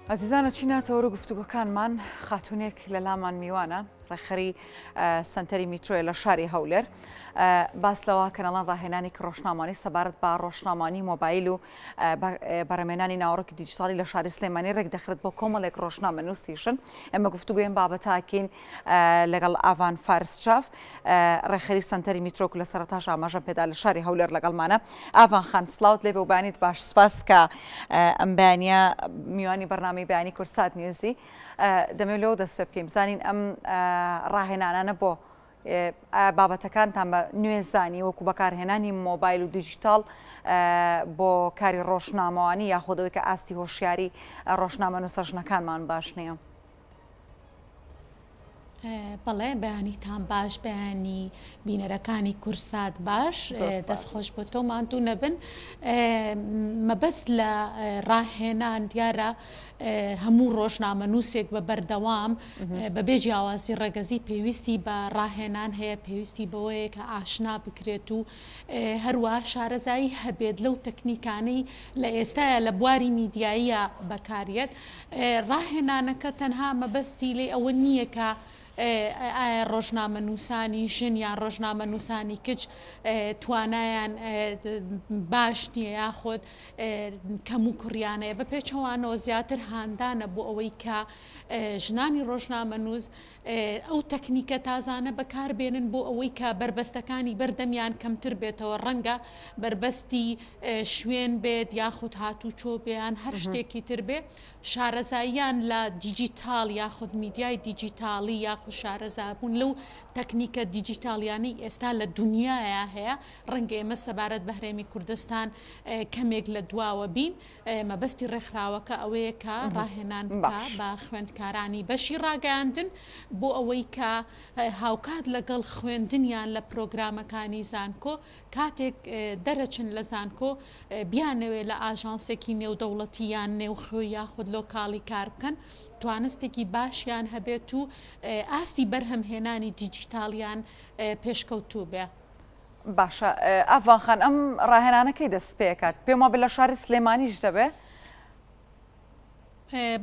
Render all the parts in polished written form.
ئازیزان ئەچینە تەوەرو گفتوگۆکانمان، خاتوونێک لە لامان میوانە، ڕێکخەری سەنتەری میترۆیە لە شاری هەولێر، باس لەوە کەناڵان ڕاهێنانێکی ڕۆژنامەوانی سەبارەت بە ڕۆژنامەوانی مۆبایل و بەرەمێنانی ناوەڕۆکی دیجیتاڵی لە شاری سلێمانی ڕێکدەخرێت بۆ کۆمەڵێک ڕۆژنامەنووسیشن. ئێمە گفتوگۆی ئەم بابەتاکین لەگەڵ ئاڤان فارس چاف ڕێکخەری سەنتەری میترۆ لە سەرەتاش ئاماژەم پێدا لە شاری هەولێر لەگەڵمانە. ئاڤان خان سڵاوت لێبێ و بەیانیت باش، سپاس کە ئەم بەیانیە میوانی بەرنامەی بەیانی کوردسات نیوزی. دەمەوێت لەوە دەست پێ بکەین بزانین ئەم ڕاهێنانانە بۆ بابەتەکانتان بە نوێ زانی وەکو بەکارهێنانی مۆبایل و دیجیتاڵ بۆ کاری ڕۆژنامەوانی یاخود ئەوەی کە ئاستی هۆشیاری ڕۆژنامەنووسە ژنەکانمان باش نییە؟ بەڵێ بەیانیتان باش بەیانی بینەرەکانی کورسات باش دەست خۆش بۆ تۆ ماندوو نەبن مەبەست لە ڕاهێنان دیارە هەموو ڕۆژنامەنووسێک بە بەردەوام بەبێ جیاوازی ڕەگەزی پێویستی بە ڕاهێنان هەیە، پێویستی بەوەیە کە ئاشنا بکرێت و هەروەها شارەزایی هەبێت لەو تەکنیکانەی لە ئێستایا لە بواری میدیاییە بەکاریەت. ڕاهێنانەکە تەنها مەبەستی لێ ئەوە نییە کە ئایا ڕۆژنامەنووسانی ژن یان ڕۆژنامەنووسانی کچ توانایان باش نییە یاخود کەموکوڕیان هەیە، بە پێچەوانەوە زیاتر هاندانە بۆ ئەوەی کە ژنانی ڕۆژنامەنووس ئەو تەکنیکە تازانە بەکاربێنن بۆ ئەوەی کە بەربەستەکانی بەردەمیان کەمتر بێتەوە، ڕەنگە بەربەستی شوێن بێت یاخود هاتوچۆ بێ یان هەر شتێکی تر بێ، شارەزاییان لە دیجیتاڵ یاخود میدیای دیجیتاڵی یاخود شارەزابوون لەو تەکنیکە دیجیتاڵیانەی ئێستا لە دونیایا هەیە، ڕەنگە ئێمە سەبارەت بە هەرێمی کوردستان کەمێک لە دواوە بین، مەبەستی ڕێکخراوەکە ئەوەیە کە ڕاهێنان بکا بە خوێندکارانی بەشی ڕاگەیاندن بۆ ئەوەی کە هاوکات لەگەڵ خوێندنیان لە پرۆگرامەکانی زانکۆ کاتێک دەرەچن لە زانکۆ بیانەوێ لە ئاژانسێکی نێودەوڵەتی یان نێوخۆی یاخود لۆکاڵی کار بکەن توانستێکی باشیان هەبێت و ئاستی بەرهەمهێنانی دیجیتاڵیان پێشکەوتوو بێ. باشە ئاڤان خان ئەم ڕاهێنانە کەی دەست پێکات؟ پێم وابێ لە شاری سلێمانیش دەبێ؟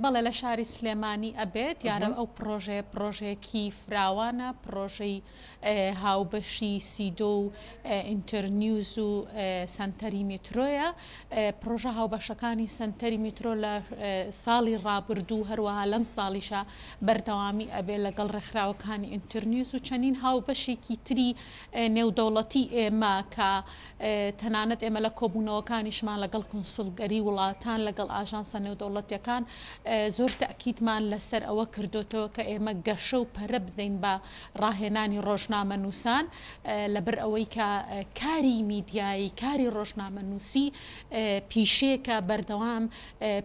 بەڵێ لە شاری سلێمانی ئەبێت، دیارە ئەو پڕۆژەیە پڕۆژەیەکی فراوانە، پڕۆژەی هاوبەشی سیدۆ و ئینتەرنیوز و سەنتەری میترۆیە، پڕۆژە هاوبەشەکانی سەنتەری میترۆ لە ساڵی ڕابردوو هەروەها لەم ساڵیشا بەردەوامی ئەبێ لەگەڵ ڕێکخراوەکانی ئینتەرنیوز و چەندین هاوبەشێکی تری نێودەوڵەتی ئێمە کە تەنانەت ئێمە لە کۆبوونەوەکانیشمان لەگەڵ کونسوڵگەری وڵاتان، لەگەڵ ئاژانسە نێودەوڵەتییەکان زۆر تەئکیدمان لەسەر ئەوە کردۆتەوە کە ئێمە گەشە و پەرە بدەین بە ڕاهێنانی ڕۆژنامەنووسان لەبەر ئەوەی کە کاری میدیایی، کاری ڕۆژنامەنووسی پیشەیەکە بەردەوام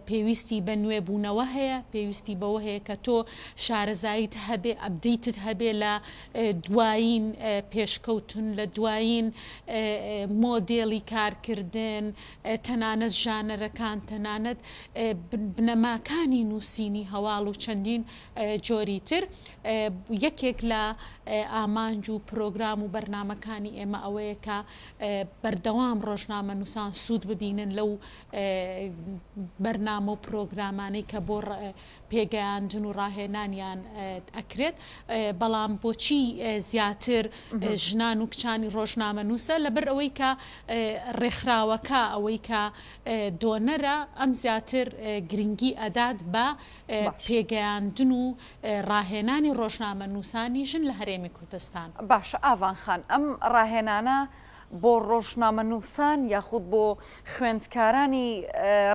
پێویستی بە نوێبوونەوە هەیە، پێویستی بەوە هەیە کە تۆ شارەزاییت هەبێ، ئەپدەیتت هەبێ لە دوایین پێشکەوتن، لە دوایین مۆدێلی کارکردن، تەنانەت ژانەرەکان، تەنانەت بنەماکانی نووسینی هەواڵ و چەندین جۆری تر. یەکێک لە ئامانج و پرۆگرام و بەرنامەکانی ئێمە ئەوەیە کە بەردەوام ڕۆژنامەنووسان سوود ببینن لەو بەرنامە و پرۆگرامانەی کە بۆ پێگەیاندن و ڕاهێنانیان ئەکرێت، بەڵام بۆچی زیاتر ژنان و کچانی ڕۆژنامەنووسە؟ لەبەر ئەوەی کە ڕێکخراوەکە ئەوەی کە دۆنەرە ئەم زیاتر گرنگی ئەدات بە پێگەیاندن و ڕاهێنانی ڕۆژنامەنووسانی ژن لە هەرێمی کوردستان. باشە ئاڤان خان ئەم ڕاهێنانە بۆ ڕۆژنامەنووسان یاخود بۆ خوێندکارانی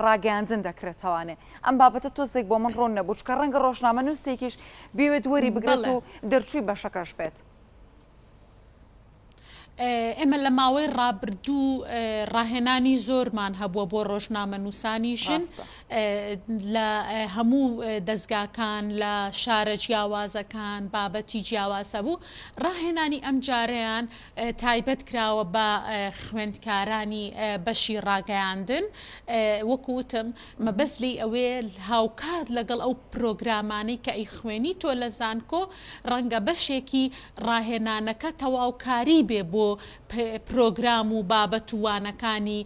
ڕاگەیاندن دەکرێتەوانێ؟ ئەم بابەتە تۆزێک بۆ من ڕوون نەبوو، چونکە ڕەنگە ڕۆژنامەنووسێکیش بیەوێت وەری بگرێت و دەرچووی بەشەکەش بێت. ئێمە لە ماوەی ڕابردوو ڕاهێنانی زۆرمان هەبووە بۆ ڕۆژنامەنووسانی ژن لە هەموو دەزگاکان لە شارە جیاوازەکان بابەتی جیاواز هەبوو ڕاهێنانی ئەمجارەیان تایبەت کراوە بە خوێندکارانی بەشی ڕاگەیاندن وەکو وتم مەبەست لێی ئەوەیە هاوکات لەگەڵ ئەو پرۆگرامانەی کە ئەیخوێنی تۆ لە زانکۆ ڕەنگە بەشێکی ڕاهێنانەکە تەواوکاری بێ بۆ پرۆگرام و بابەت و وانەکانی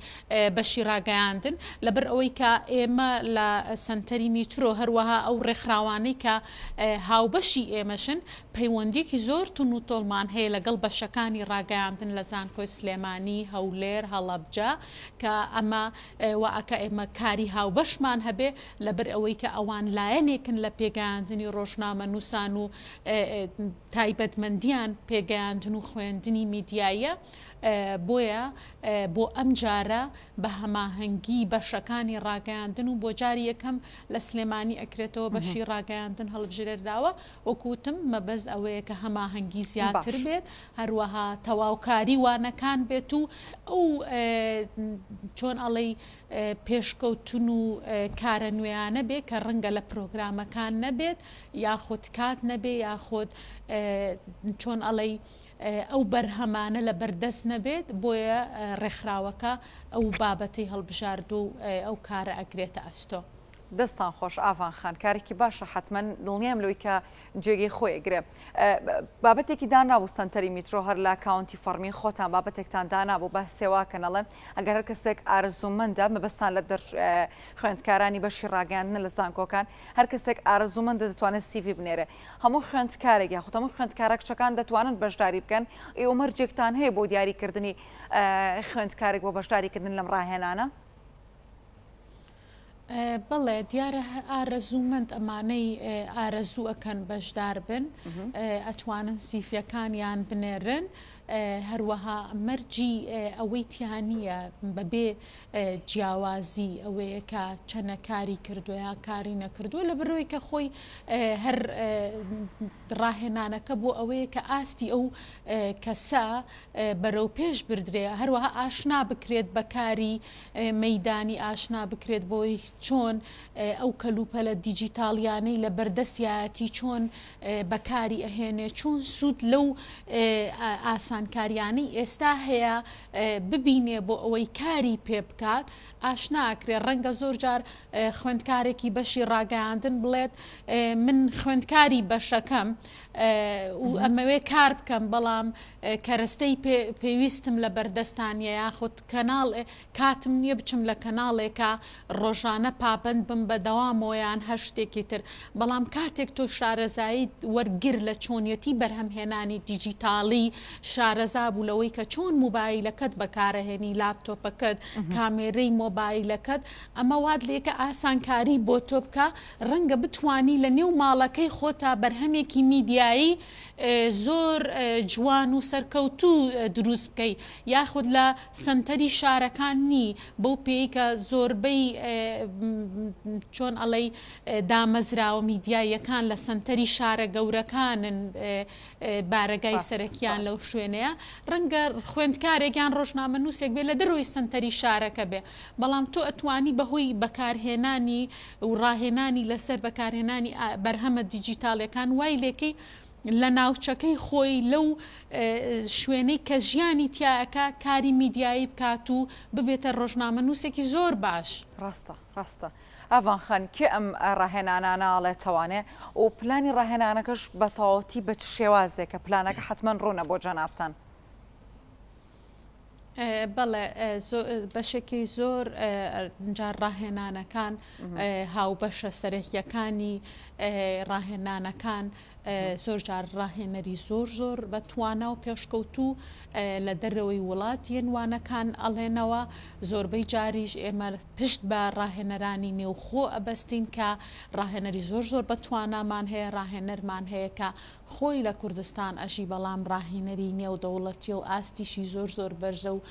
بەشی ڕاگەیاندن لەبەر ئەوەی کە ئێمە. ئێمە لە سەنتەری میترۆ هەروەها ئەو ڕێکخراوانەی کە هاوبەشی ئێمەشن پەیوەندیەکی زۆر توندوتۆڵمان هەیە لەگەڵ بەشەکانی ڕاگەیاندن لە زانکۆی سلێمانی، هەولێر، هەڵەبجە کە ئەمە وا ئەکا ئێمە کاری هاوبەشمان هەبێ لەبەر ئەوەی کە ئەوان لایەنێکن لە پێگەیاندنی ڕۆژنامەنووسان و تایبەتمەندیان پێگەیاندن و خوێندنی میدیاییە بۆیە بۆ ئەمجارە بە هەماهەنگی بەشەکانی ڕاگەیاندن و بۆ جاری یەکەم لە سلێمانی ئەکرێتەوە بەشی ڕاگەیاندن هەڵبژرێرداوە وەکو وتم مەبەست ئەوەیە کە هەماهەنگی زیاتر بێت هەروەها تەواوکاری وانەکان بێت و ئەو چۆن ئەڵێی پێشکەوتن و کارە نوێیانە بێ کە ڕەنگە لە پرۆگرامەکان نەبێت یاخود کات نەبێ یاخود چۆن ئەڵێی ئەو بەرهەمانە لە بەردەست نەبێت بۆیە ڕێکخراوەکە ئەو بابەتەی هەڵبژاردووە و ئەو کارە ئەگرێتە ئەستۆ. دەستان خۆش ئاڤان خان کارێکی باشە حەتمەن دڵنیام لەوەی کە جێگەی خۆی ئەگرێ بابەتێکی دانابوو سەنتەری میترۆ هەر لە کاونتی فەڕمی خۆتان بابەتێکتان دانابوو بە سێواکەن ئەڵێن ئەگەر هەر کەسێک ئارەزوومەندە مەبەستان لە دەر خوێندکارانی بەشی ڕاگەیاندنە لە زانکۆکان هەر کەسێک ئارەزوومەندە دەتوانێت سیڤی بنێرێ هەموو خوێندکارێک یاخود هەموو خوێندکارە کچەکان دەتوانن بەشداری بکەن ئێوە مەرجێکتان هەیە بۆ دیاریکردنی خوێندکارێک بۆ بەشداریکردن لەم ڕاهێنانە؟ بەڵێ دیارە ئارەزوومەند ئەمانەی ئارەزوو ئەکەن بەشدار بن ئەتوانن سیفیەکانیان بنێرن هەروەها مەرجی ئەوەی تیا نییە بەبێ جیاوازی ئەوەیە کە چەنە کاری کردووە یان کاری نەکردووە لە بەرەوەی کە خۆی هەر ڕاهێنانەکە بۆ ئەوەیە کە ئاستی ئەو کەسە بەرەو پێش بردرێ هەروەها ئاشنا بکرێت بە کاری مەیدانی ئاشنا بکرێت بۆی چۆن ئەو کەلوپەلە دیجیتاڵیانەی لە بەردەستیایەتی چۆن بەکاری ئەهێنێ چۆن سوود لەو ئاسانکاریانەی ئێستا هەیە ببینێ بۆ ئەوەی کاری پێ بکات ئاشنا ئەکرێ ڕەنگە زۆر جار خوێندکارێکی بەشی ڕاگەیاندن بڵێت من خوێندکاری بەشەکەم و ئەمەوێ کار بکەم بەڵام کەرەستەی پێویستم لە بەردەستا نیە یاخود کەناڵ کاتم نیە بچم لە کەناڵێکا ڕۆژانە پابەند بم بە دەوامەوە یان هەر شتێکی تر بەڵام کاتێک تۆ شارەزاییت وەرگر لە چۆنیەتی بەرهەمهێنانی دیجیتاڵی شارەزا بوو لەوەی کە چۆن موبایلەکەت بەکارەهێنی لاپتۆپەکەت کامێرەی مۆبایلەکەت ئەمە وات لێکە ئاسانکاری بۆ تۆ بکا ڕەنگە بتوانی لە نێو ماڵەکەی خۆتا بەرهەمێکی میدیایی زۆر جوان و سەرکەوتوو دروست بکەی یاخود لە سەنتەری شارەکان نی بەو پێی کە زۆربەی چۆن ئەڵێی دامەزراوە میدیاییەکان لە سەنتەری شارە گەورەکانن بارەگای سەرەکیان لەو شوێنەیە ڕەنگە خوێندکارێک یان ڕۆژنامەنووسێک بێ لە دەرەوەی سەنتەری شارەکە بێ بەڵام تۆ ئەتوانی بەهۆی بەکارهێنانی و ڕاهێنانی لەسەر بەکارهێنانی بەرهەمە دیجیتاڵیەکان وای لێکەی لە ناوچەکەی خۆی لەو شوێنەی کە ژیانی تیا ئەکا کاری میدیایی بکات و ببێتە ڕۆژنامەنووسێکی زۆر باش. ڕاستە ڕاستە ئاڤان خان کێ ئەم ڕاهێنانانە ئەڵێتەوانێ و پلانی ڕاهێنانەکەش بە تەواوەتی بە چ شێوازێکە پلانەکە حەتمەن ڕوونە بۆ جەنابتان. بەڵێ بەشێکی زۆر جار ڕاهێنانەکان هاوبەشە سەرەکیەکانی ڕاهێنانەکان زۆر جار ڕاهێنەری زۆر زۆر بە توانا و پێشکەوتوو لە دەرەوەی وڵات یەن وانەکان ئەڵێنەوە زۆربەی جاریش ئێمە پشت بە ڕاهێنەرانی نێوخۆ ئەبەستین کە ڕاهێنەری زۆر زۆر بە توانامان هەیە ڕاهێنەرمان هەیە کە خۆی لە کوردستان ئەژی بەڵام ڕاهینەری نێودەوڵەتیە و ئاستیشی زۆر زۆر بەرزە و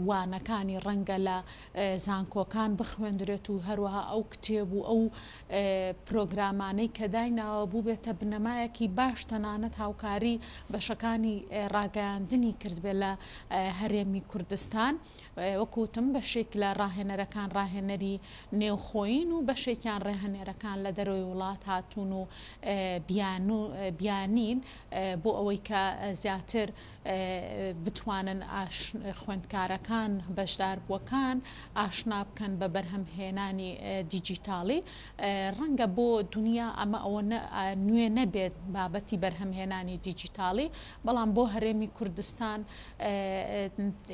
وانەکانی ڕەنگە لە زانکۆکان بخوێندرێت و هەروەها ئەو کتێب و ئەو پرۆگرامانەی کە دایناوە بووبێتە بنەمایەکی باش تەنانەت هاوکاری بەشەکانی ڕاگەیاندنی کردبێ لە هەرێمی کوردستان. وەکو وتم بەشێک لە ڕاهێنەرەکان ڕاهێنەری نێوخۆیین و بەشێکیان ڕێهنێرەکان لە دەرەوەی وڵات هاتوون و بیانین بۆ ئەوەی کە زیاتر بتوانن ئاش. خوێندکارەکان، بەشداربووەکان ئاشنا بکەن بە بەرهەمهێنانی دیجیتاڵی. ڕەنگە بۆ دونیا ئەمە ئەوەنە نوێ نەبێت بابەتی بەرهەمهێنانی دیجیتاڵی، بەڵام بۆ هەرێمی کوردستان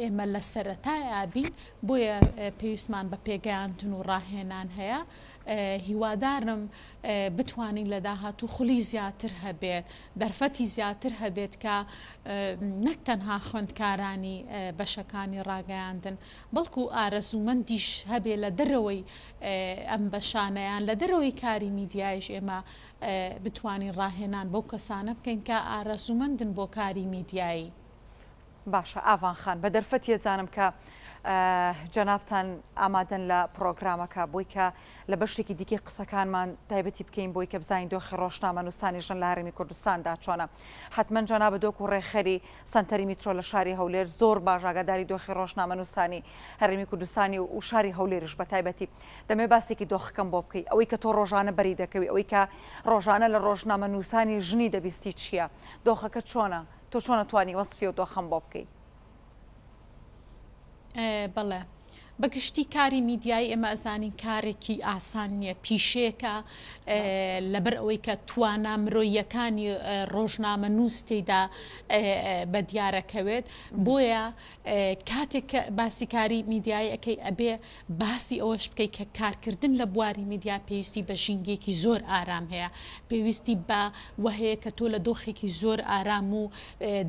ئێمە لە سەرەتایا بین، بۆیە پێویستمان بە پێگەیاندن و ڕاهێنان هەیە. هیوادارم بتوانین لە داهاتوو خولی زیاتر هەبێت، دەرفەتی زیاتر هەبێت کە نەک تەنها خوێندکارانی بەشەکانی ڕاگەیاندن، بەڵکو ئارەزوومەندیش هەبێ لە دەرەوەی ئەم بەشانە یان لە دەرەوەی کاری میدیایش ئێمە بتوانین ڕاهێنان بەو کەسانە بکەین کە ئارەزوومەندن بۆ کاری میدیایی. باشە ئاڤان خان بە دەرفەتی ئەزانم کە جەنابتان ئامادەن لە پڕۆگرامەکە بۆی کە لە بەشێکی دیکەی قسەکانمان تایبەتی بکەین بۆی کە بزانین دۆخی ڕۆژنامەنووسانی ژن لە هەرێمی کوردستاندا چۆنە حتمما جەنابت وەکو ڕێکخەری سەنتەری میترۆ لە شاری هەولێر زۆر باش ئاگاداری دۆخی ڕۆژنامەنووسانی هەرێمی کوردستانی و شاری هەولێریش بە تایبەتی دەمێ باسێکی دۆخەکەم بۆ بکەی ئەوەی کە تۆ ڕۆژانە بەری دەکەوی ئەوەی کە ڕۆژانە لە ڕۆژنامەنووسانی ژنی دەبیستی چییە دۆخەکە چۆنە تۆ چۆن ئەتوانی وەسفی ئەو دۆخەم بۆ بکەی؟ بەڵێ. بە گشتی کاری میدیایی ئێمە ئەزانین کارێکی ئاسان نییە، پیشەیەکە لەبەر ئەوەی کە توانا مرۆییەکانی ڕۆژنامەنووس تێیدا بە دیارەکەوێت، بۆیە کاتێک کە باسی کاری میدیایی ئەکەی ئەبێ باسی ئەوەش بکەی کە کارکردن لە بواری میدیا پێویستی بە ژینگەیەکی زۆر ئارام هەیە، پێویستی بە وە هەیە کە تۆ لە دۆخێکی زۆر ئارام و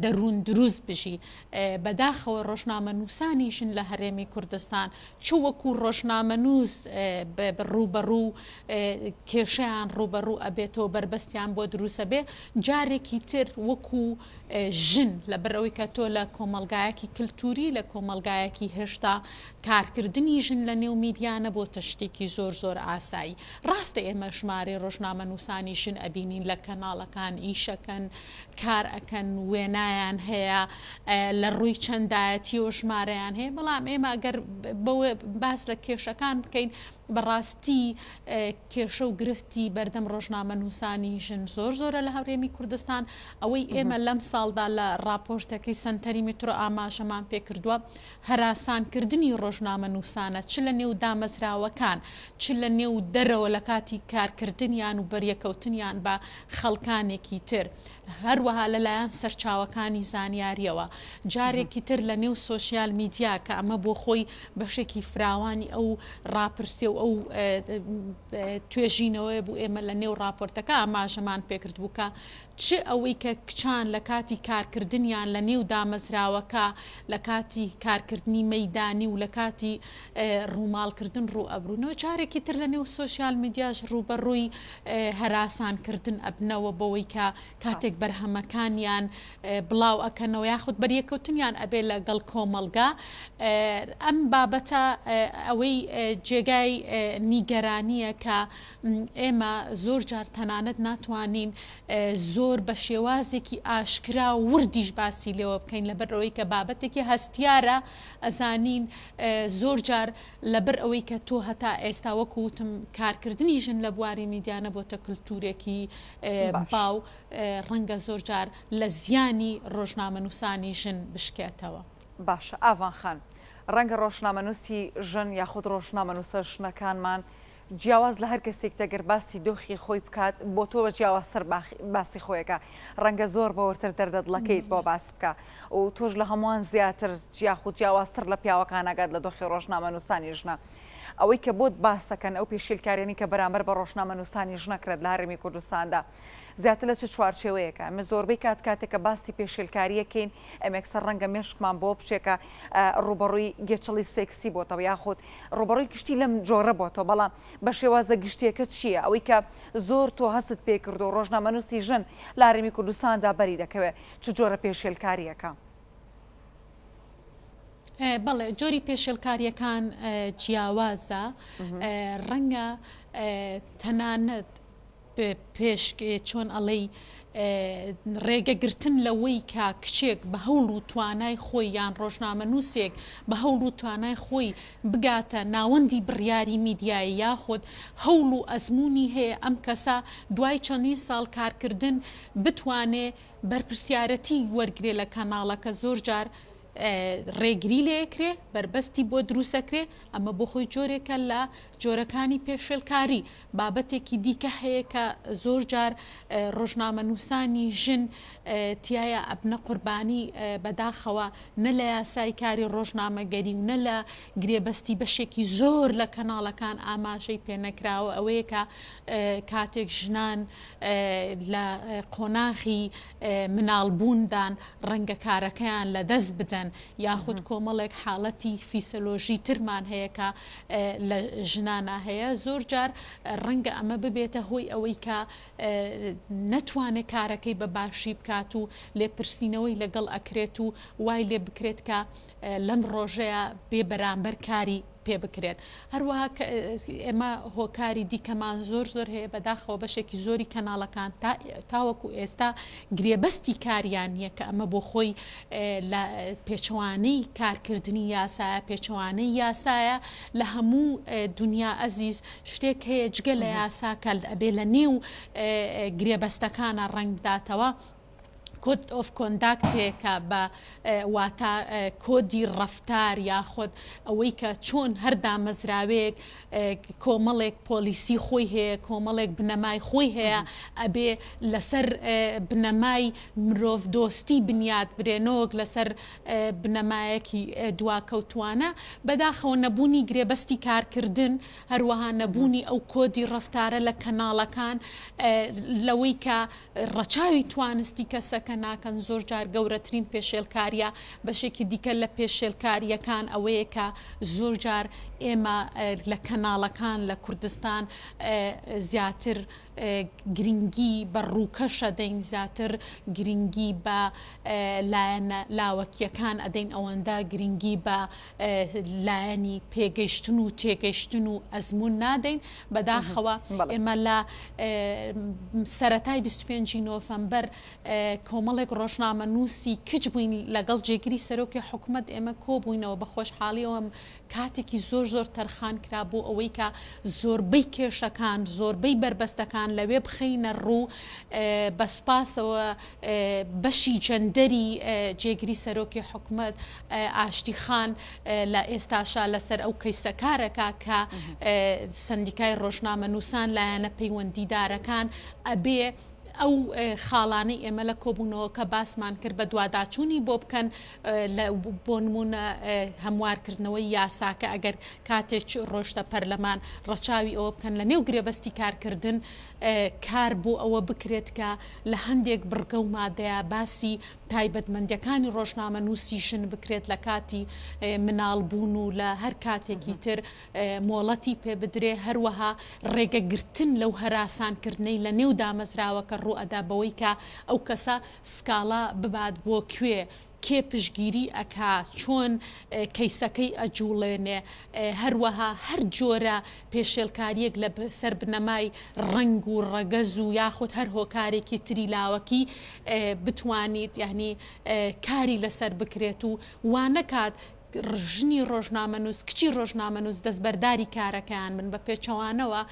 دەروون دروست بژی. بەداخەوە ڕۆژنامەنووسانی ژن لە هەرێمی کوردستان چ وەکوو ڕۆژنامەنووس ڕووبەڕوو کێشەیان ڕووبەڕوو ئەبێتەوە بەربەستیان بۆ دروست ئەبێ، جارێکی تر وەکوو ژن لەبەرئەوەی کە تۆ لە کۆمەڵگایەکی کلتوری لە کۆمەڵگایەکی هێشتا کارکردنی ژن لە نێو میدیا نەبۆتە شتێکی زۆر زۆر ئاسایی ڕاستە ئێمە ژمارەی ڕۆژنامەنووسانی ژن ئەبینین لە کەناڵەکان ئیشەکەن کار ئەکەن وێنایان هەیە لە ڕووی چەندایەتیەوە ژمارەیان هەیە بەڵام ئێمە گەر باس لە کێشەکان بکەین بەڕاستی کێشە و گرفتی بەردەم ڕۆژنامەنووسانی ژن زۆر زۆرە لە هەرێمی کوردستان، ئەوەی ئێمە لەم ساڵدا لە ڕاپۆرتەکەی سەنتەری میترۆ ئاماژەمان پێکردووە، هەراسانکردنی ڕۆژنامەنووسانە چ لە نێو دامەزراوەکان، چ لە نێو دەرەوە لە کاتی کارکردنیان و بەریەکەوتنیان بە خەڵکانێکی تر. هەروەها لەلایەن سەرچاوەکانی زانیارییەوە، جارێکی تر لە نێو سۆشیال میدیا کە ئەمە بۆ خۆی بەشێکی فراوانی ئەو ڕاپرسیە و ئەو توێژینەوەیە بوو ئێمە لە نێو ڕاپۆرتەکە ئاماژەمان پێکرد بوو کە چ ئەوەی کە کچان لە کاتی کارکردنیان لە نێو دامەزراوەکە لە کاتی کارکردنی مەیدانی و لە کاتی ڕووماڵکردن ڕوو ئەبروونەوە جارێکی تر لە نێو سۆشیال میدیاش ڕووبەڕووی هەراسانکردن ئەبنەوە بەوەی کە کاتێک بەرهەمەکانیان بڵاو ئەکەنەوە یاخود بەریەکەوتنیان ئەبێ لەگەڵ کۆمەڵگا ئەم بابەتە ئەوەی جێگای نیگەرانیە کە ئێمە زۆر جار تەنانەت ناتوانین زۆر بە شێوازێکی ئاشکرا و وردیش باسی لێوە بکەین لەبەر ئەوەی کە بابەتێکی هەستیارە ئەزانین زۆر جار لەبەر ئەوەی کە تۆ هەتا ئێستا وەکو وتم کارکردنی ژن لە بواری میدیا نەبۆتە کلتورێکی باو ڕەنگە زۆر جار لە زیانی ڕۆژنامەنووسانی ژن بشکێتەوە. باشە ئاڤان خان ڕەنگە ڕۆژنامەنووسی ژن یاخود ڕۆژنامەنووسە ژنەکانمان جیاواز لە هەر کەسێک تەگەر باسی دۆخی خۆی بکات بۆ تۆ بە جیاوازتر باسی خۆیەکە ڕەنگە زۆر بەوردتر دەردە دڵەکەیت بۆ باس بکە و تۆش لە هەمووان زیاتر یاخود جیاوازتر لە پیاوەکان ئاگات لە دۆخی ڕۆژنامەنووسانی ژنە ئەوەی کە بۆت باسەکەن ئەو پێشیلکاریانی کە بەرامبەر بە ڕۆژنامەنووسانی ژنەکرێت لە هەرێمی کوردستاندا زیاتر لە چ چوارچێوەیەکە ئەمە زۆربەی کات کاتێک کە باسی پێشێلکاریەکەین ئەمێکسەر ڕەنگە مێشکمان بۆ بچێکە ڕووبەڕووی گێچەڵی سێکسی بۆتەوە یاخود ڕووبەڕووی گشتی لەم جۆرە بۆتەوە بەڵام بە شێوازە گشتیەکە چییە ئەوەی کە زۆر تۆ هەست پێ کردو ڕۆژنامەنووسی ژن لە هەرێمی کوردستاندا بەری دەکەوێت چ جۆرە پێشێلکاریەکە؟ بەڵێ جۆری پێشێلکاریەکان جیاوازە ڕەنگە تەنانەت پێش چۆن ئەڵێی ڕێگە گرتن لەوەی کە کچێک بە هەوڵ و توانای خۆی یان ڕۆژنامەنووسێک بە هەوڵ و توانای خۆی بگاتە ناوەندی بڕیاری میدیایی یاخود هەوڵ و ئەزموونی هەیە ئەم کەسە دوای چەندین ساڵ کارکردن بتوانێ بەرپرسیارەتی وەرگرێ لە کەناڵەکە زۆر جار. ڕێگری لێکرێ، بەربەستی بۆ دروستەکرێ، ئەمە بۆ خۆی جۆرێکە لە جۆرەکانی پێشێلکاری. بابەتێکی دیکە هەیە کە زۆر جار ڕۆژنامەنووسانی ژن تیایا ئەبنە قوربانی، بەداخەوە نە لە یاسای کاری ڕۆژنامەگەری و نە لە گرێبەستی بەشێکی زۆر لە کەناڵەکان ئاماژەی پێنەکراوە، ئەوەیە کە کاتێک ژنان لە قۆناغی مناڵبووندان ڕەنگە کارەکەیان لەدەست بدەن یاخود کۆمەڵێک حاڵەتی فیسۆلۆژی ترمان هەیە کە لە ژنانا هەیە زۆر جار ڕەنگە ئەمە ببێتە هۆی ئەوەی کە نەتوانێت کارەکەی بە باشی بکات و لێپرسینەوەی لەگەڵ ئەکرێت و وای لێ بکرێت کە لەم ڕۆژەیە بێ بەرامبەر کاری پێ بکرێت. هەروەها ئێمە هۆکاری دیکەمان زۆر زۆر هەیە، بەداخەوە بەشێکی زۆری کەناڵەکان تاوەکو ئێستا گرێبەستی کاریان نییە کە ئەمە بۆ خۆی لە پێچەوانەی کارکردنی یاسایە، پێچەوانەی یاسایە لە هەموو دونیا ئەزیز شتێک هەیە جگە لە یاسا کە ئەبێ لە نێو گرێبەستەکانە ڕەنگ بداتەوە. code of conduct ێکە بە واتا کۆدی ڕەفتار یاخود ئەوەی کە چۆن هەر دامەزراوەیەک کۆمەڵێک پۆلیسی خۆی هەیە کۆمەڵێک بنەمای خۆی هەیە ئەبێ لەسەر بنەمای مرۆڤدۆستی بنیات برێ نەوەک لەسەر بنەمایەکی دواکەوتوانە بەداخەوە نەبوونی گرێبەستی کارکردن هەروەها نەبوونی ئەو کۆدی ڕەفتارە لە کەناڵەکان لەوەی کە ڕەچاوی توانستی کەسەکە ناکەن، زۆرجار گەورەترین پێشێلکارییە، بەشێکی دیکە لە پێشێلکارییەکان ئەوەیە کە زۆرجار ئێمە لە کەناڵەکان لە کوردستان زیاتر گرنگی بە ڕووکەش ئەدەین، زیاتر گرنگی بە لایەنە لاوەکییەکان ئەدەین ئەوەندە گرنگی بە لایەنی پێگەیشتن و تێگەیشتن و ئەزموون نادەین، بەداخەوە ئێمە لە سەرەتای 25 ی نۆڤەمبەر کۆمەڵێک ڕۆژنامەنووسی کچ بووین لەگەڵ جێگری سەرۆکی حکومەت ئێمە کۆبووینەوە، بە خۆشحاڵیەوە کاتێکی زۆر زۆر تەرخان کرا بۆ ئەوەی کە زۆربەی کێشەکان، زۆربەی بەربەستەکان لەوێ بخەینە ڕوو، بە سوپاسەوە بەشی جەندەری جێگری سەرۆکی حکومەت ئاشتی خان لە ئێستاشا لەسەر ئەو کەیسە کارەکا کە سەندیکای ڕۆژنامەنووسان لایەنە پەیوەندیدارەکان ئەبێ ئەو خاڵانەی ئێمە لە کۆبوونەوەکە باسمان کرد بەدواداچوونی بۆ بکەن بۆ نموونە هەموارکردنەوەی یاساکە ئەگەر کاتێک ڕۆشتە پەرلەمان ڕەچاوی ئەوە بکەن لە نێو گرێبەستی کارکردن کار بۆ ئەوە بکرێت کە لە هەندێک بڕگە و مادەیا باسی تایبەتمەندیەکانی ڕۆژنامەنووسی ژن بکرێت لە کاتی مناڵ بوون و لە هەر کاتێکی تر مۆڵەتی پێ بدرێ، هەروەها ڕێگە گرتن لەو هەراسان کردنەی لە نێو دامەزراوەکە ڕووئەدا بەوەی کە ئەو کەسە سکاڵا ببات بۆ کوێ، کێ پشتگیری ئەکا، چۆن کەیسەکەی ئەجوڵێنێ، هەروەها هەر جۆرە پێشێلکاریەک لە سەر بنەمای ڕەنگ و ڕەگەز و یاخود هەر هۆکارێکی تری لاوەکی بتوانیت یانی کاری لەسەر بکرێت و وانەکات ژنی ڕۆژنامەنووس، کچی ڕۆژنامەنووس دەستبەرداری کارەکەیان بن، بە پێچەوانەوە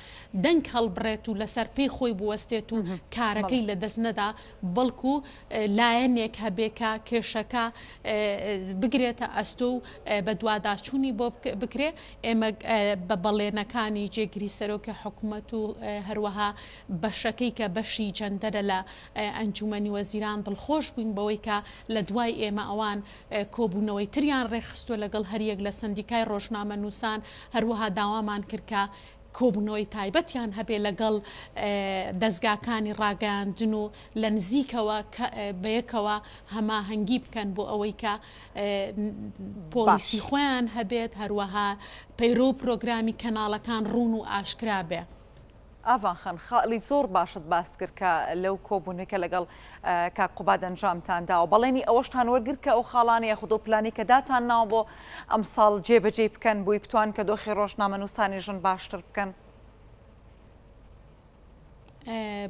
دەنگ هەڵبڕێت و لەسەر پێی خۆی بوەستێت و کارەکەی لەدەست نەدا، بەڵکو لایەنێک هەبێ کە کێشەکە بگرێتە ئەستۆ و بەدواداچوونی بۆ بکرێ، ئێمە بە بەڵێنەکانی جێگری سەرۆکی حکومەت و هەروەها بەشەکەی کە بەشی جەندەرە لە ئەنجومەنی وەزیران دڵخۆش بووین بەوەی کە لە دوای ئێمە ئەوان کۆبوونەوەی تریان ڕێکخستووە لەگەڵ هەریەک لە سەندیکای ڕۆژنامەنووسان، هەروەها داوامان کرد کە کۆبوونەوەی تایبەتیان هەبێ لەگەڵ دەزگاکانی ڕاگەیاندن و لە نزیکەوە بەیەکەوە هەماهەنگی بکەن بۆ ئەوەی کە پۆلیسی خۆیان هەبێت، هەروەها پەیرۆ و پرۆگرامی کەناڵەکان ڕوون و ئاشکرا بێ. ئاڤان خان، خاڵی زۆر باشت باس کرد کە لەو کۆبوونەی کە لەگەڵ کاک قوباد ئەنجامتان داوە بەڵێنی ئەوەشتان وەرگرت کە ئەو خاڵانە یاخود ئەو پلانەی کە داتان ناوە بۆ ئەمساڵ جێبەجێی بکەن بۆی بتوان کە دۆخی ڕۆژنامەنووسانی ژن باشتر بکەن؟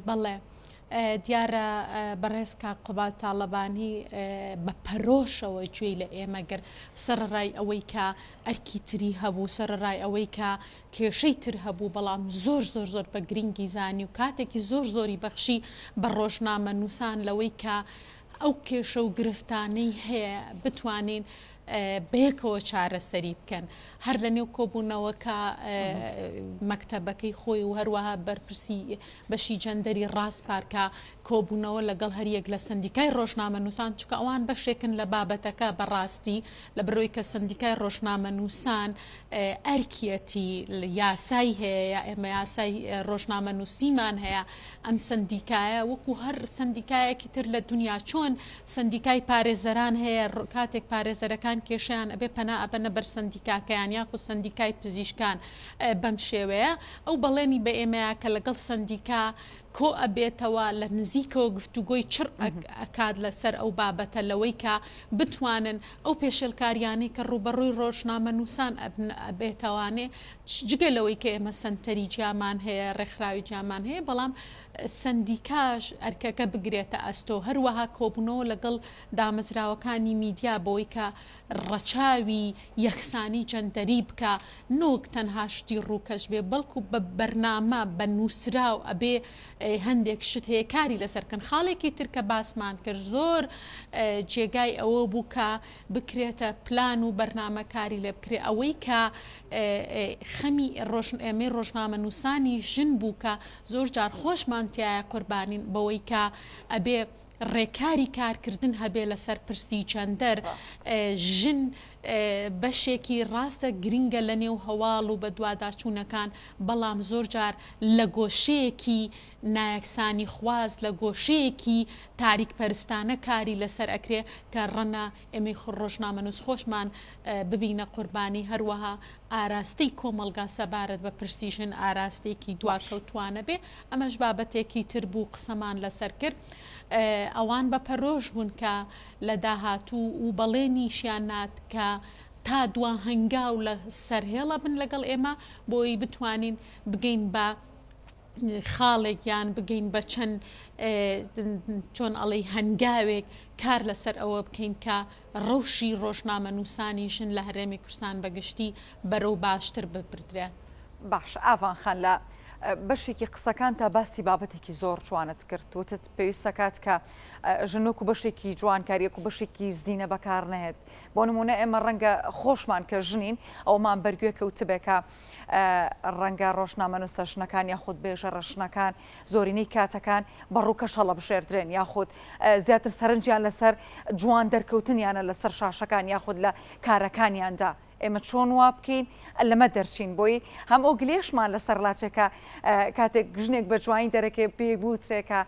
بەڵێ دیارە بەڕێز کاک قوباد تاڵەبانی بە پەرۆشەوە گوێی لە ئێمە گرت سەرەڕای ئەوەی کە ئەرکی تری هەبوو سەرەڕای ئەوەی کە کێشەی تر هەبوو بەڵام زۆر زۆر زۆر بە گرینگی زانی و کاتێکی زۆر زۆری بەخشی بە ڕۆژنامەنووسان لەوەی کە. ئەو کێشە و گرفتانەی هەیە بتوانین بەیەکەوە چارەسەری بکەن. هەر لە نێو کۆبوونەوەکە مەکتەبەکەی خۆی و هەروەها بەرپرسی بەشی جەندەری ڕاسپارد کە کۆبوونەوە لەگەڵ هەریەک لە سەندیکای ڕۆژنامەنووسان، چونکە ئەوان بەشێکن لە بابەتەکە بەڕاستی لەبەرئەوەی کە سەندیکای ڕۆژنامەنووسان ئەرکیەتی یاسای هەیە یا ئێمە یاسای ڕۆژنامەنووسیمان هەیە، ئەم سەندیکایە وەکو هەر سەندیکایەکی تر لە دونیا چۆن سەندیکای پارێزەران هەیە کاتێک پارێزەرەکان کێشەیان ئەبێ پەنا ئەبەنە بەر سەندیکاکەیان یاخود سەندیکای پزیشکان بەم شێوەیە ئەو بەڵێنی بە ئێمەیا کە لەگەڵ سەندیکا کۆ ئەبێتەوە لە نزیکەوە گفتوگۆی چڕ ئەکات لەسەر ئەو بابەتە لەوەی کە بتوانن ئەو پێشێلکاریانەی کە ڕووبەڕووی ڕۆژنامەنووسان ئەبێتەوانێ جگە لەوەی کە ئێمە سەنتەری جیامان هەیە، ڕێکخراوی جیامان هەیە، بەڵام سەندیکاش ئەرکەکە بگرێتە ئەستۆ، هەروەها کۆبوونەوە لەگەڵ دامەزراوەکانی میدیا بۆی کە ڕەچاوی یەکسانی جەندەری بکا، نۆک تەنها شتی ڕووکەش بێ، بەڵکو بە بەرنامە، بە نووسراو ئەبێ هەندێک شت هەیە کاری لەسەر بکەن. خاڵێکی تر کە باسمان کرد زۆر جێگای ئەوە بوو کە بکرێتە پلان و بەرنامە کاری لێ بکرێ ئەوەی کە خەمی ئێمەی ڕۆژنامەنووسانی ژن بوو کە زۆر جار خۆشمان تیایا قوربانین بەوەی کە ئەبێ ڕێکاری کارکردن هەبێ لەسەر پرسی جەندەر ژن بەشێکی ڕاستە گرنگە لە نێو هەواڵ و بەدواداچوونەکان بەڵام زۆر جار لە گۆشەیەکی نایەکسانیخواز لە گۆشەیەکی تاریکپەرستانە کاری لەسەر ئەکرێ کە ڕەنە ئێمەی ڕۆژنامەنووس خۆشمان ببینە قوربانی، هەروەها ئاراستەی کۆمەڵگا سەبارەت بە پرسی ژن ئاراستەیەکی دواکەوتووانە بێ، ئەمەش بابەتێکی تر بوو قسەمان لەسەر کرد. ئەوان بە پەرۆش بوون کە لە داهاتوو و بەڵێنیشیان نات کە تا دوا هەنگاو لە سەر هێڵە بن لەگەڵ ئێمە بۆی بتوانین بگەین بە خاڵێک یان بگەین بە چەند چۆن ئەڵێی هەنگاوێک کار لەسەر ئەوە بکەین کە ڕەوشی ڕۆژنامەنووسانی ژن لە هەرێمی کوردستان بە گشتی بەرەو باشتر ببردرێ. باشە ئاڤان خان لە بەشێکی قسەکانتا باسی بابەتێکی زۆر جوانت کرد وتت پێویستە کات کە ژن وەکو بەشێکی جوانکاری وەکو بەشێکی زینە بەکار نەهێت بۆ نمونە ئێمە ڕەنگە خۆشمان کە ژنین ئەومان بەرگوێ کەوتبێ کە ڕەنگە ڕۆژنامەنووسە ژنەکان یاخود بێژەرە ژنەکان زۆرینەی کاتەکان بە ڕووکەش هەڵەبژێردرێن یاخود زیاتر سەرنجیان لەسەر جوان دەرکەوتنیانە لەسەر شاشەکان یاخود لە کارەکانیاندا ئێمە چۆن وا بکەین لەمە دەرچین بۆی هەم ئەو گلێشمان لەسەر لاچێکە کاتێک ژنێک بە جوانی دەرەکێ پێی بوترێکە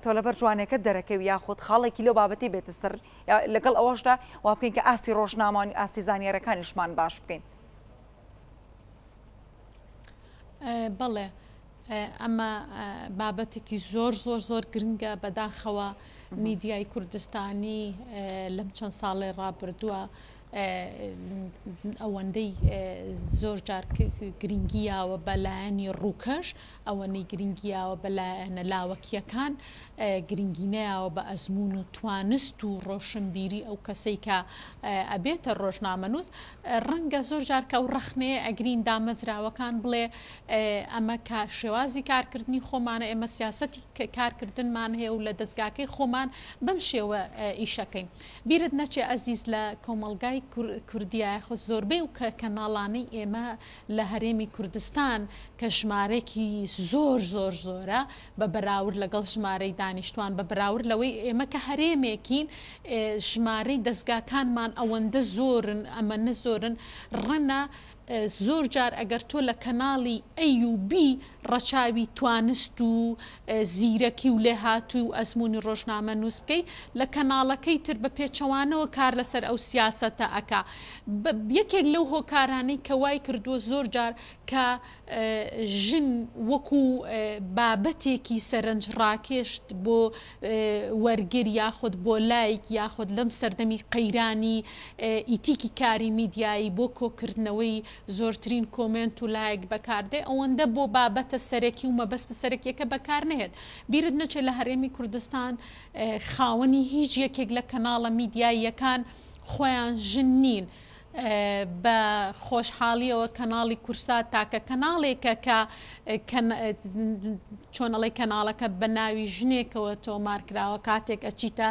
تۆ لەبەر جوانەکە دەرەکەوی یاخود خاڵێکی لەو بابەتی بێتە سەر لەگەڵ ئەوەشدا وا بکەین کە ئاستی ڕۆژنامانی ئاستی زانیارەکانیشمان باش بکەین. بەڵێ ئەمە بابەتێکی زۆر زۆر زۆر گرنگە بەداخەوە میدیای کوردستانی لەم چەند ساڵێ ڕابردووە ئەوەندەی زۆر جار گرنگی یاوە بە لایەنی ڕووکەش ئەوەنەی گرنگی یاوە بە لایەنە لاوەکییەکان، گرنگی نەیاوە بە ئەزموون و توانست و ڕۆشنبیری ئەو کەسەی کە ئەبێتە ڕۆژنامەنووس. ڕەنگە زۆر جار کە ئەو ڕەخنەیە ئەگرین دامەزراوەکان بڵێ ئەمە کە شێوازی کارکردنی خۆمانە، ئێمە سیاسەتی کارکردنمان هەیە و لە دەزگاکەی خۆمان بەم شێوە ئیشەکەین. بیرت نەچێ ئەزیز لە کۆمەڵگای کوردیا یاخود زۆربەی ئەو کەناڵانەی ئێمە لە هەرێمی کوردستان کە ژمارەیەکی زۆر زۆر زۆرە بە بەراورد لەگەڵ ژمارەی دانیشتوان بە بەراورد لەوەی ئێمە کە هەرێمێکین ژمارەی دەزگاکانمان ئەوەندە زۆرن ئەمەنە زۆرن ڕەنە زۆر جار ئەگەر تۆ لە کەناڵی ئەی و بی ڕەچاوی توانست و زیرەکی و لێهاتووی و ئەزموونی ڕۆژنامەنووس بکەی، لە کەناڵەکەی تر بە پێچەوانەوە کار لەسەر ئەو سیاسەتە ئەکا. یەکێک لەو هۆکارانەی کە وای کردووە زۆر جار کە ژن وەکوو بابەتێکی سەرنجڕاکێش بۆ وەرگر یاخود بۆ لایک یاخود لەم سەردەمی قەیرانی ئیتیکی کاری میدیایی بۆ کۆکردنەوەی زۆرترین کۆمێنت و لایک بەکاردێ ئەوەندە بۆ بابەتە سەرەکی و مەبەستە سەرەکیەکە بەکار نەهێت بیرت نەچێت لە هەرێمی کوردستان خاوەنی هیچ یەکێک لە کەناڵە میدیاییەکان خۆیان ژن نین. بە خۆشحاڵیەوە کەناڵی کورسات تاکە کەناڵێکە کە چۆن ئەڵێی کەناڵەکە بە ناوی ژنێکەوە تۆمار کراوە کاتێک ئەچیتە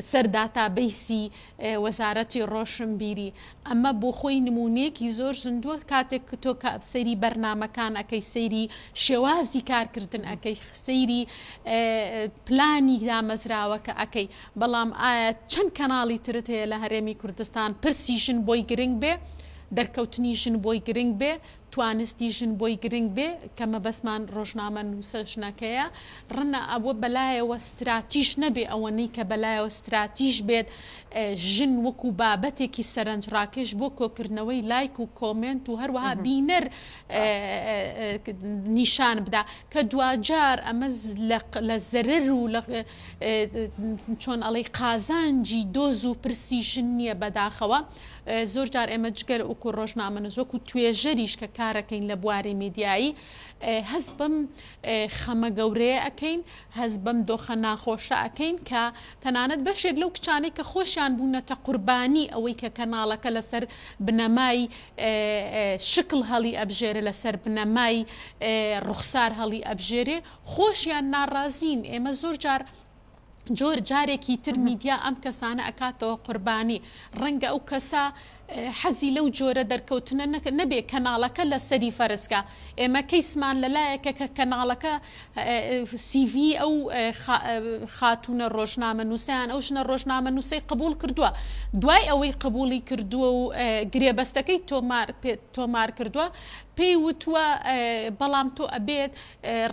سەر داتابەیسی وەزارەتی ڕۆشنبیری ئەمە بۆ خۆی نمونەیەکی زۆر زیندووە کاتێک تۆ سەیری بەرنامەکان ئەکەی سەیری شێوازی کارکردن ئەکەی سەیری پلانی دامەزراوەکە ئەکەی بەڵام ئایا چەند کەناڵی ترت هەیە لە هەرێمی کوردستان پرسی ژن بۆی گرنگ بێ، دەرکەوتنی ژن بۆی گرنگ بێ، توانستی ژن بۆی گرنگ بێ کە مەبەستمان ڕۆژنامەنووسە ژنەکەیە، ڕەنگە ئەوە بەلایەوە ستراتیژ نەبێ ئەوەنەی کە بەلایەوە ستراتیژ بێت ژن وەکو بابەتێکی سەرنجڕاکێش بۆ کۆکردنەوەی لایک و کۆمێنت و هەروەها بینەر نیشان بدا کە دواجار ئەمە لە زەرەر و لە چۆن ئەڵێی قازانجی دۆز و پرسی ژن نییە بەداخەوە زۆر جار ئێمە جگەر وەکو ڕۆژنامەنووس وەکو توێژەریش کە کارەکەین لە بواری میدیایی هەست بەم خەمە گەورەیە ئەکەین هەست بەم دۆخە ناخۆشە ئەکەین کە تەنانەت بەشێک لەو کچانەی کە خۆشیان بوونەتە قوربانی ئەوەی کە کەناڵەکە لەسەر بنەمای شکڵ هەڵی ئەبژێرێ لەسەر بنەمای ڕوخسار هەڵی ئەبژێرێ خۆشیان ناڕازین ئێمە زۆر جار جۆر جارێکی تر میدیا ئەم کەسانە ئەکاتەوە قوربانی ڕەنگە ئەو کەسە حەزی لەو جۆرە دەرکەوتنە نەبێ کەناڵەکە لەسەری فەرزکە ئێمە کەیسمان لەلایەکە کە کەناڵەکە سیڤی ئەو خاتوونە ڕۆژنامەنووسیان ئەو ژنە ڕۆژنامەنووسەی قبول کردووە دوای ئەوەی قبولی کردووە و گرێبەستەکەی تۆمار تۆمار کردووە پێی وتووە بەڵام تۆ ئەبێت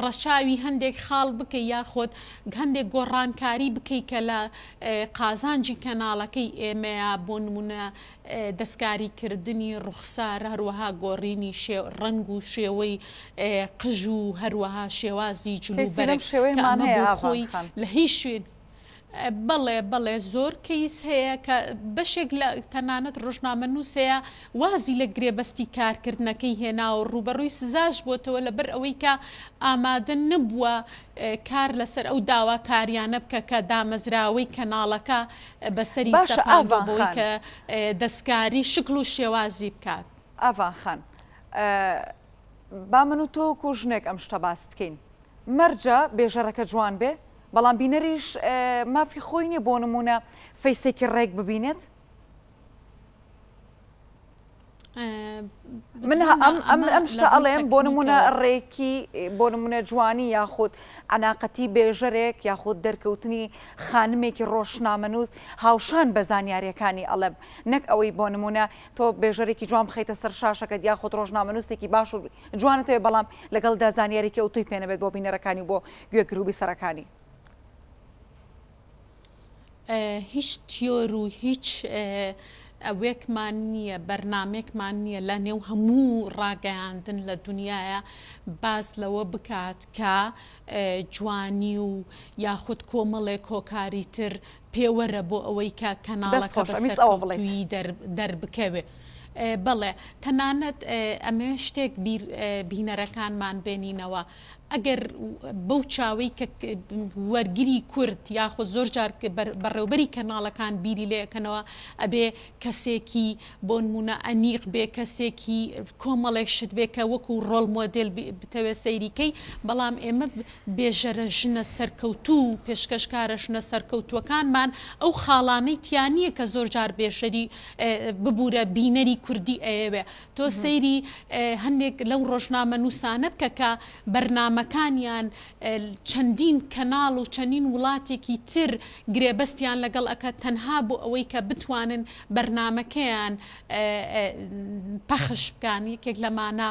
ڕەچاوی هەندێک خاڵ بکەی یاخود هەندێک گۆڕانکاری بکەی کە لە قازانجی کەناڵەکەی ئێمەیە بۆ نمونە دەستکاری کردنی ڕوخسار هەروەها گۆڕینی ڕەنگ و شێوەی قژ و هەروەها شێوازی جل و کەیسی لەم بەرگ کە شێوەیەمان ئەمە هەیە بۆ ئاڤان خۆی خان. لە هیچ شوێن بەڵێ بەڵێ زۆر کەیس هەیە کە بەشێک لە تەنانەت ڕۆژنامەنووس هەیە وازی لە گرێبەستی کارکردنەکەی هێناوە ڕووبەڕووی سزاش بۆتەوە لەبەر ئەوەی کە ئامادە نەبووە کار لەسەر ئەو داواکاریانە بکە کە دامەزراوەی کەناڵەکە بەسەری باشە سەپاندووە ئاڤان بەوەی خان. کە دەستکاری شکڵ و شێوازی بکات. ئاڤان خان با من و تۆ وەکو ژنێک ئەم شتە باس بکەین مەرجە بێژەرەکە جوان بێ بەڵام بینەریش مافی خۆی نیە بۆ نمونە فەیسێکی ڕێک ببینێت؟ من ئەم ئەم ئەم شتە ئەڵێم بۆ نمونە ڕێکی بۆ نمونە جوانی یاخود عەناقەتی بێژەرێک یاخود دەرکەوتنی خانمێکی ڕۆژنامەنووس هاوشان بە زانیاریەکانی ئەڵێم نەک ئەوەی بۆ نمونە تۆ بێژەرێکی جوان بخەیتە سەر شاشەکەت یاخود ڕۆژنامەنووسێکی باش و جوانت هەبێت بەڵام لەگەڵدا زانیاریی ئەوتۆی پێ نەبێت بۆ بینەرەکانی و بۆ گوێگر و بیسەرەکانی. هیچ تیۆر و هیچ ئەوێکمان نییە، بەرنامێکمان نییە لە نێو هەموو ڕاگەیاندن لە دونیایە باس لەوە بکات کە جوانی و یاخود کۆمەڵێک هۆکاری تر پێوەرە بۆ ئەوەی کە دەست کەناڵەکە خۆش بە ئەمویست ئەوە بڵێیت. سەرکەوتوویی دەربکەوێ. بەڵێ تەنانەت ئەمەوێ شتێک بیر بینەرەکانمان بێنینەوە ئەگەر بەو چاوەی کە وەرگری کورد یاخود زۆر جار بەڕێوبەری کەناڵەکان بیری لێ ئەکەنەوە ئەبێ کەسێکی بۆ نمونە ئەنیق بێ کەسێکی کۆمەڵێک شت بێ کە وەکو ڕۆڵ مۆدێل بتەوێ سەیری کەی بەڵام ئێمە بێژەرە ژنە سەرکەوتوو و پێشکەشکارە ژنە سەرکەوتووەکانمان ئەو خاڵانەی تیا نییە کە زۆر جار بێژەری ببورە بینەری کوردی ئەیەوێ تۆ سەیری هەندێک لەو ڕۆژنامەنووسانە بکە کە بەرنامەکانیان چەندین کەناڵ و چەندین وڵاتێکی تر گرێبەستیان لەگەڵ ئەکات تەنها بۆ ئەوەی کە بتوانن بەرنامەکەیان پەخش بکەن یەکێک لەمانە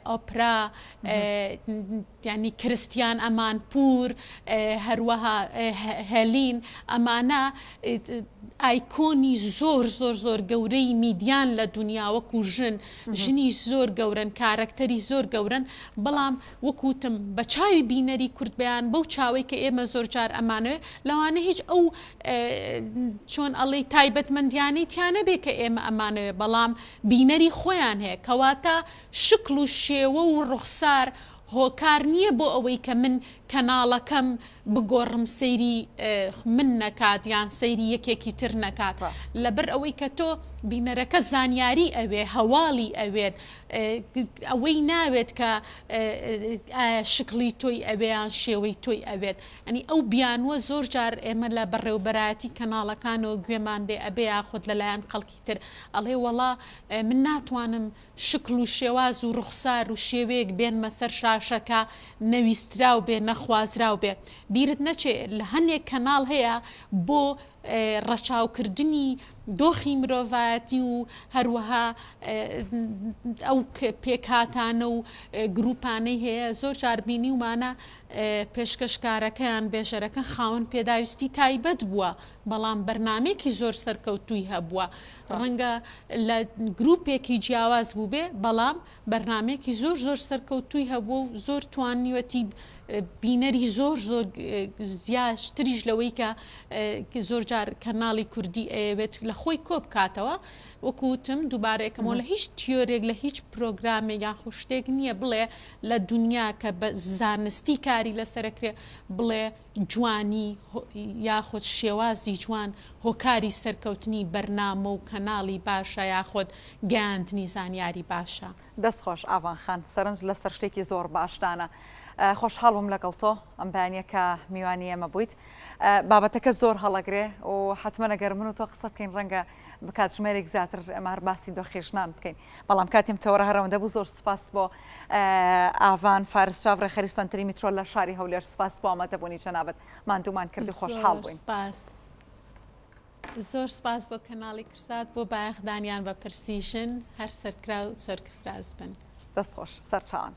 ئۆپرا یانی کرستیان ئەمانپوور، هەروەها هێلین، ئەمانە ئایکۆنی زۆر زۆر زۆر گەورەی میدیان لە دونیا وەکو ژن، ژنیش زۆر گەورەن، کارەکتەری زۆر گەورەن، بەڵام وەکو وتم بە چاوی بینەری کورد بەیان بەو چاوەی کە ئێمە زۆر جار ئەمانەوێ لەوانە هیچ ئەو چۆن ئەڵێی تایبەتمەندیانەی تیا نەبێ کە ئێمە ئەمانەوێ بەڵام بینەری خۆیان هەیە کەواتە شکڵ و شێوە و ڕوخسار هۆکار نییە بۆ ئەوەی کە من کەناڵەکەم بگۆڕم سەیری من نەکات یان سەیری یەکێکی تر نەکات لەبەر ئەوەی کە تۆ. بینەرەکە زانیاری ئەوێ، هەواڵی ئەوێت، ئەوەی ناوێت کە ئایا شکڵی تۆی ئەوێ یان شێوەی تۆی ئەوێت. یانی ئەو بیانووە زۆر جار ئێمە لە بەڕێوبەرایەتی کەناڵەکانەوە گوێمان لێ ئەبێ یاخود لەلایەن خەڵکی تر ئەڵێ وەڵا من ناتوانم شکڵ و شێواز و ڕوخسار و شێوەیەک بێنمە سەر شاشە کە نەویستراو بێ نەخوازراو بێ. بیرت نەچێ لە هەنێک کەناڵ هەیە بۆ ڕەچاوکردنی دۆخی مرۆڤایەتی و هەروەها ئەو پێکهاتانە و گروپانەی هەیە زۆر جار بینیومانە پێشکەشکارەکەیان بێژەرەکە خاوەن پێداویستی تایبەت بووە بەڵام بەرنامەیەکی زۆر سەرکەوتووی هەبووە ڕەنگە لە گروپێکی جیاواز بووبێ بەڵام بەرنامەیەکی زۆر زۆر سەرکەوتووی هەبووە و زۆر توانیوەتی بینەری زۆر زۆر زیاشتریش لەوەی کە زۆر جار کەناڵی کوردی ئەیەوێت لە خۆی کۆ بکاتەوە وەکو وتم دووبارەیەکەمەوە لە هیچ تیۆرێک لە هیچ پرۆگرامێک یاخود شتێک نییە بڵێ لە دونیا کە بە زانستی کاری لەسەرەکرێ بڵێ جوانی یاخود شێوازی جوان هۆکاری سەرکەوتنی بەرنامە و کەناڵی باشە یاخود گەیاندنی زانیاری باشە. دەست خۆش ئاڤان خان سەرنج لەسەر شتێکی زۆر باش دانا خۆشحاڵ بووم لەگەڵ تۆ ئەم بەیانیە کە میوانی ئێمە بوویت بابەتەکە زۆر هەڵەگرێ و حەتمەن ئەگەر من و تۆ قسە بکەین ڕەنگە بە کاتژمێرێک زیاتر ئێمە هەر باسی دۆخی ژنان بکەین بەڵام کاتیم تەوەرە هەرەوەندە بوو زۆر سوپاس بۆ ئاڤان فارس چاڤ ڕێکخەری سەنتەری میترۆ لە شاری هەولێر سوپاس بۆ ئامادەبوونی جەنابت ماندوومان کردی خۆشحاڵ زۆر بووین. سپاس زۆر سپاس بۆ کەناڵی کورسات بۆ بایەخدانیان بە پرسی ژن هەر سەرکراو سەرکفراز بن. دەست خۆش سەرچاوان.